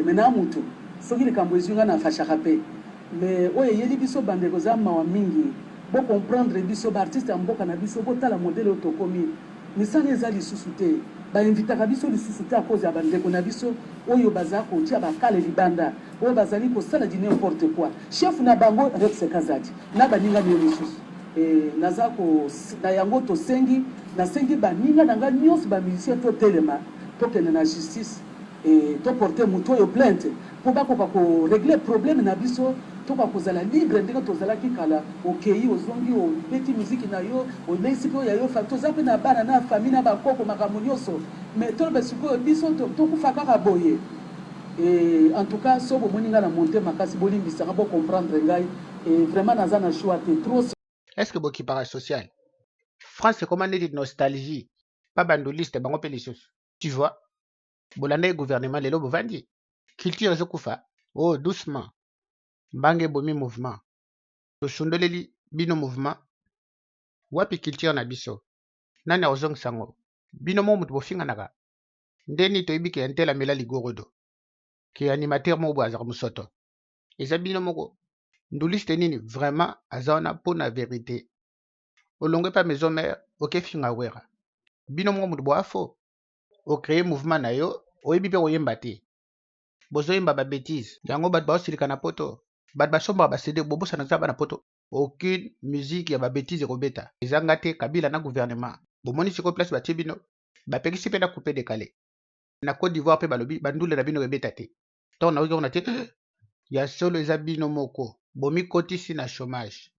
Mais na mutu soki likambo ezwi nga na fashaka pe, mais oyo eyeli biso bandeko eza mawa mingi. Bo comprendre biso ba artiste ya mboka na biso, botala modele oyo tokomi, misala eza lisusu te, ba invitaka biso lisusu te à cause ya bandeko na biso oyo baza kotia bakale libanda, oyo bazali kosala du n'importe quoi. Chef na bango Rex Kazadi na baninga naye misusu. E, naza ko na yango tosengi, nasengi baninga na nga nyonso ba musicien totelema, tokende na justice e to porter motu oyo plainte mpo bakoka ko régler problème na biso, tokoka kozala libre ndenge tozalaki kala. Okei, ozongi, obeti miziki na yo, oleisi mpe oyo ya yo. Toza mpe na bana na famille na bakoko, makambo nyonso. Mais toloba sikoyo biso tokufa kaka boye? E, en tout cas so bomoni ngai na monte makasi, bolimbisanga, bocomprendre ngai. E, vraiment naza na choix te, trop. Est ce que bokipaka social? France ekoma neti nostalgie pa banduliste bango mpe lisusu, tu vois. Bolanda ye gouvernement, lelo bovandi, culture ezokufa. Oh, doucement, mbanga ebomi mouvement, tosundoleli bino mouvement. Wapi culture na biso? Nani akozongisa yango? Bino moko moto bofinganaka ndeni toyebi ke un tel amela ligorodo, ke animateur moko boye azalaka mosoto. Eza bino moko nduliste nini vraiment aza wana mpona vérité. Olongwe pa maison mère, okefinga Wera. Bino moko moto boa fo ocréer mouvement na yo, oyebi mpe koyemba te, bozoyemba babêtises. Yango bato baosilika na Poto, bato basombaka baCD. Bobosana eza bana Poto. Aucune musique ya babêtises ekobeta. Ezanga te Kabila na gouvernement. Bomoni sikoyo place batie bino, bapekisi mpe na coupe décalé na Côte d'Ivoire mpe balobi bandule na bino ebeta te. Ntongo nayoki kuna te ya solo, eza bino moko bomikotisi na chômage.